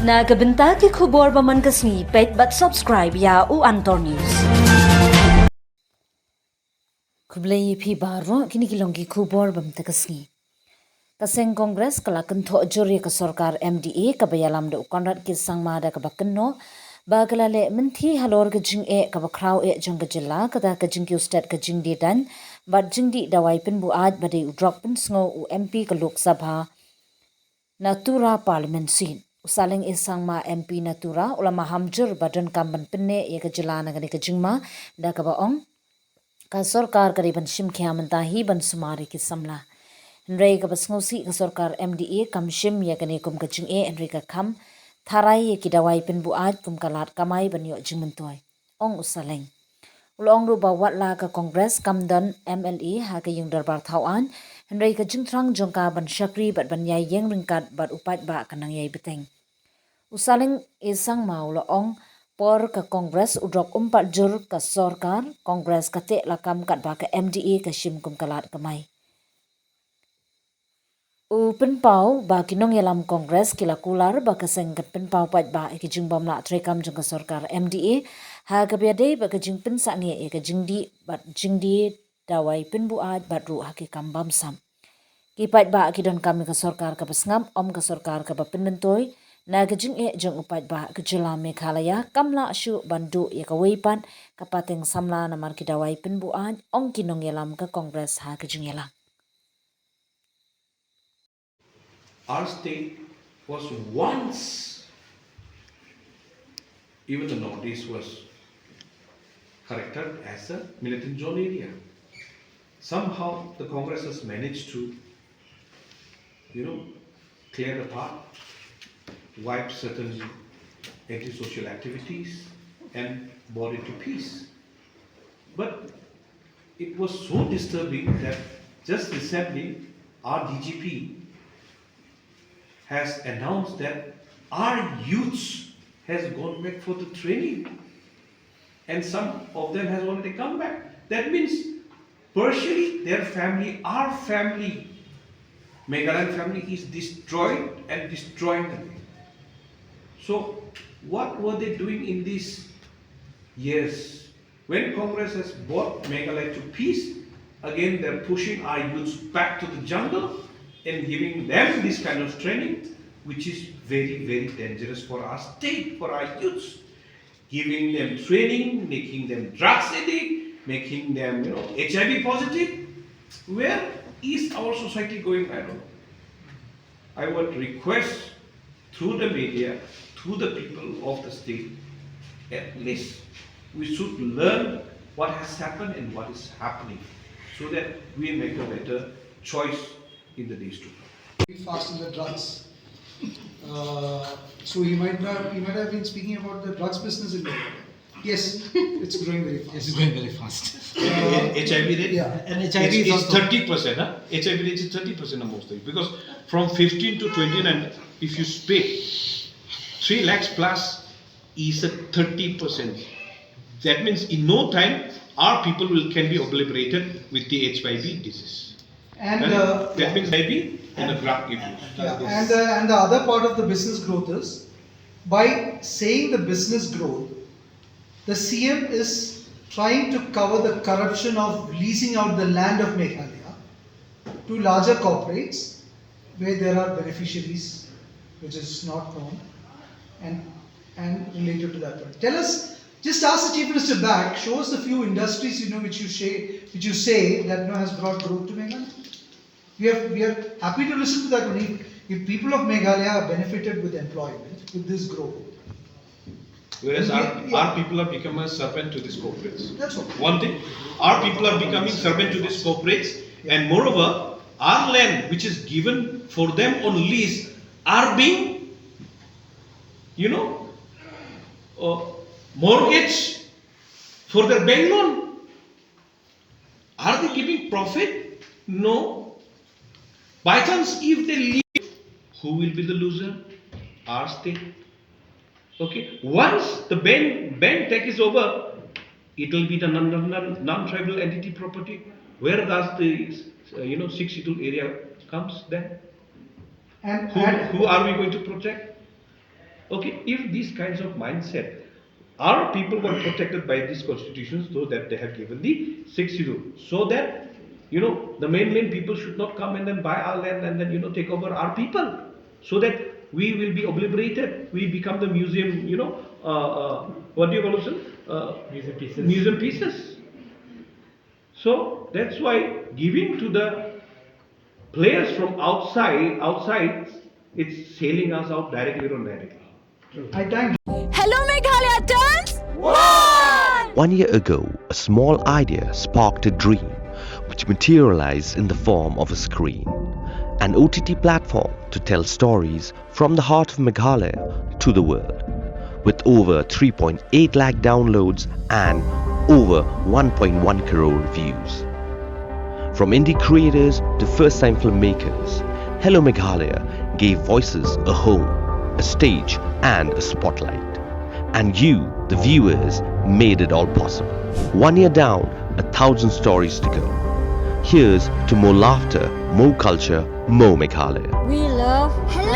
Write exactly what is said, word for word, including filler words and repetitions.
Na ka bynta ki khubor ba man ka sngi, peit bad subscribe ïa u Antor News. Khublei ïa phi baroh, kine ki long ki khubor ba mynta ka sngi. Ka seng Congress ka la kynthoh jur ïa ka sorkar M D A kaba ïalam da u Conrad K Sangma da kaba kynnoh ba ka la leh mynthi halor ka jingeh kaba khraw eh jong ka jylla, kata ka jingkiew stet ka jingdie daiñ bad jingdih dawai pynbuaid ba dei u drok pynsngew u M P ka Lok Sabha na Tura Parliament Seat. U Saleng A Sangma M P na Tura u la maham jur ba donkam ban pynneh ïa ka jylla na kane ka jingma da kaba ong ka sorkar ka dei ban shim khia mynta hi ban sumar ïa ki samla. Hynrei kaba sngewsih, ka sorkar M D A kam shim ïa kane kum ka jingeh, hynrei ka kham tharai ïa ki dawai pynbuaid kum ka lad kamai ban ïoh jingmyntoi, ong u Saleng. U la ong ruh ba wat la ka Congress kam don M L A ha ka ïing dorbar thaw aiñ, hynrei ka jingthrang jong ka ban shakri bad ban ïai ïeng ryngkat bad u paidbah ka nang ïai bteng. U Saleng A Sangma u la ong, por ka Congress u drok um pat jur ka sorkar, Congress ka teh lakam katba ka M D A ka shim kum ka lad kamai. U pynpaw ba ki nongïalam Congress ki la kular ba ka seng kan pynpaw paidbah ïa ki jingbym lah treikam jong ka sorkar M D A ha kaba ïadei bad ka jingpynsangeh ïa ka jingdih bad jingdie dawai pynbuaid bad ruh ha ki kam bamsap. Ki paidbah ki donkam ïa ka sorkar kaba sngap, ym ka sorkar kaba pynmyntoi. Na ka jingeh jong u paidbah, ka jylla Meghalaya kam lah shuh ban duh ïa kawei pat ka pateng samla namar ki dawai pynbuaid, ong ki nongïalam ka Congress ha ka jingïalang. Our state was once, even the Northeast was charactered as a militant zone area. Somehow the Congress has managed to, you know, clear the path, wipe certain anti-social activities, and brought it to peace. But it was so disturbing that just recently our D G P has announced that our youths has gone back for the training, and some of them has already come back. That means partially their family, our family, Meghalayan family is destroyed and destroying again. So what were they doing in these years? When Congress has brought Meghalaya to peace, again they're pushing our youths back to the jungle and giving them this kind of training, which is very, very dangerous for our state, for our youths. Giving them training, making them drugs addict, making them, you know, H I V positive. Where is our society going? I don't know. I would request through the media to the people of the state, at least we should learn what has happened and what is happening so that we make a better choice in the days to come. Very fast in the drugs. Uh, so he might not, he might have been speaking about the drugs business in Meghalaya. Yes, it's growing very fast. It's growing very fast. Uh, H I V rate? Yeah. And H I V is also thirty percent, huh? H I V rate is thirty percent amongst them. Because from fifteen to twenty-nine, if you speak, three lakhs plus is a thirty percent. That means in no time, our people will, can be obliterated with the H I V disease. And, and, uh, that means H I V and a drug abuse. Yeah, and, uh, and the other part of the business growth is, by saying the business growth, the C M is trying to cover the corruption of leasing out the land of Meghalaya to larger corporates where there are beneficiaries, which is not known, and, and related to that point. Tell us, just ask the Chief Minister back, show us the few industries, you know, which you say, which you say that, you know, has brought growth to Meghalaya. We are, we are happy to listen to that only if people of Meghalaya are benefited with employment, with this growth. Whereas our, yeah, our people are become a servant to these corporates. That's all. One thing, our people are becoming servant to these corporates, and moreover, our land which is given for them on lease are being, you know, uh, mortgage for their bank loan. Are they giving profit? No. By chance, if they leave, who will be the loser? Our state. Okay. Once the bank, bank take is over, it will be the non, non, non, non-tribal entity property. Where does the, uh, you know, sixth schedule area comes then? And, who, and who are we going to protect? Okay, if these kinds of mindset, our people were protected by these constitutions, though that they have given the six schedule, so that, you know, the main main people should not come and then buy our land and then, you know, take over our people, so that we will be obliterated. We become the museum, you know, uh, uh, what do you call it, sir? Uh, Museum pieces. Museum pieces. So that's why giving to the players from outside, outside, it's selling us out directly or indirectly. I thank Hello Meghalaya turns one! One year ago, a small idea sparked a dream which materialized in the form of a screen, an O T T platform to tell stories from the heart of Meghalaya to the world, with over three point eight lakh downloads and over one point one crore views. From indie creators to first time filmmakers, Hello Meghalaya gave voices a home, a stage, and a spotlight. And you, the viewers, made it all possible. One year down, a thousand stories to go. Here's to more laughter, more culture, more Meghalaya. We love Hello